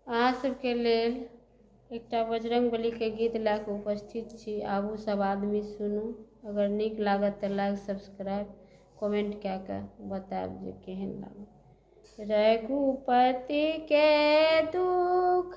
अहाँ सबके लेल एकटा बजरङ्गबलीके गीत लए कऽ उपस्थित छी। आबू सब आदमी सुनू। अगर नीक लागत तऽ लाइक, सब्सक्राइब, कमेंट कए कऽ बतायब जे केहन लागल। रघुपति के दुख